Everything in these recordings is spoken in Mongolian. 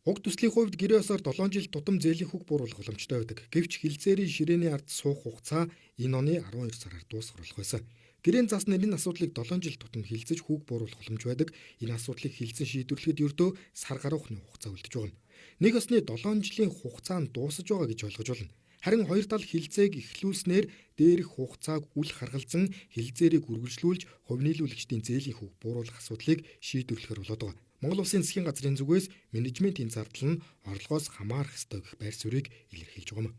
Уг төслийн хувьд гэрээ ёсоор 7 жил тутам зээлийн хүүг бууруулах боломжтой байдаг. Гэвч хэлцээрийн ширээний ард суух хугацаа энэ оны 12 сараар дуусах болох байсан. Гэрээн заснаар энэ асуудлыг 7 жил тутам хэлцэж хүүг бууруулах боломж байдаг. Энэ асуудлыг хэлцэн шийдвэрлэхэд ердөө сар гаруйхны хугацаа үлдэж байгаа юм. Нэг ёсны 7 жилийн хугацаа нь дуусаж байгаа гэж ойлгож байна. Харин хоёр тал хэлцээг эхлүүлснээр дээрх хугацааг үл харгалзан хэлцээрийг үргэлжлүүлж хувь нийлүүлэгчдийн зээлийн хүүг бууруулах асуудлыг шийдвэрлэхээр болоод байгаа. Монгол Улсын засгийн газрын зүгээс менежментийн зардал нь орлогоос хамаарах ёстой гэх байр суурийг илэрхийлж байгаа юм.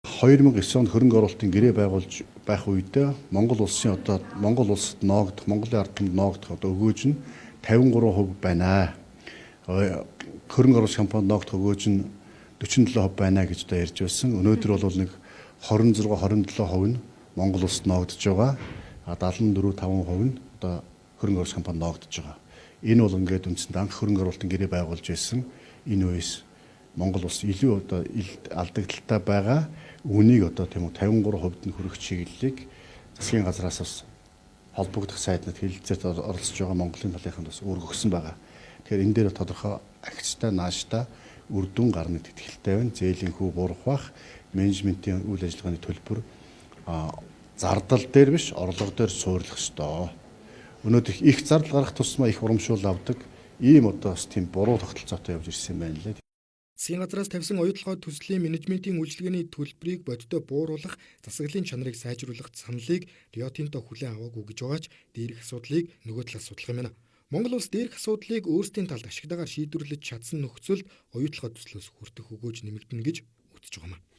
2009 онд хөрөнгө оруулалтын гэрээ байгуулж байх үедээ Монгол улсын одоо Монгол улсад ноогдох, Монголын ард түмэнд ноогдох одоо өгөөж нь 53% байна. Хөрөнгө оруулалт компанид ноогдох өгөөж нь 47% байна гэж одоо ярьж байсан. Өнөөдөр бол нэг 26 27% нь Монгол улсад ноогдож байгаа. 74 5% нь одоо хөрөнгө оруулалт компанид ноогдож байгаа. Энэ бол ингээд үндсэндээ анх хөрөнгө оруулалтын гэрээ байгуулж байсан энэ үеэс Монгол улс илүү одоо алдагдaltaй байгаа үнийг одоо тийм үү 53% нь хүрэх чиглэлийг засгийн газраас бас холбогдох сайднад хэлэлцээрт оролцож байгаа Монголын талынханд бас үүрэг өгсөн байгаа. Тэгэхээр энэ дээр тодорхой агцтай нааштай үр дүн гарна гэдэгт итгэлтэй байна. Зээлийн хүү буурах бах, менежментийн үйл ажиллагааны төлбөр зардал дээр биш, орлого дээр суурлах ёстой. Өнөөдөр их зардал гарах тусмаа их урамшуул авдаг ийм одоо бас тийм буруу тогтолцоотой явж ирсэн юм байна лээ. Засгийн газраас тавьсан оюутлагын төслийн менежментийн үйлчилгээний төлбөрийг бодиттой бууруулах, засаглалын чанарыг сайжруулах саналыг Рио Тинто хүлээн аваагүй гэж байгаа ч дээрх асуудлыг нөгөө талаас судлах юм байна. Монгол улс дээрх асуудлыг өөрсдийн талд ашигтайгаар шийдвэрлэж чадсан нөхцөлд оюутлагын төслөөс хүртэх өгөөж нэмэгдэнэ гэж үзэж байгаа юм.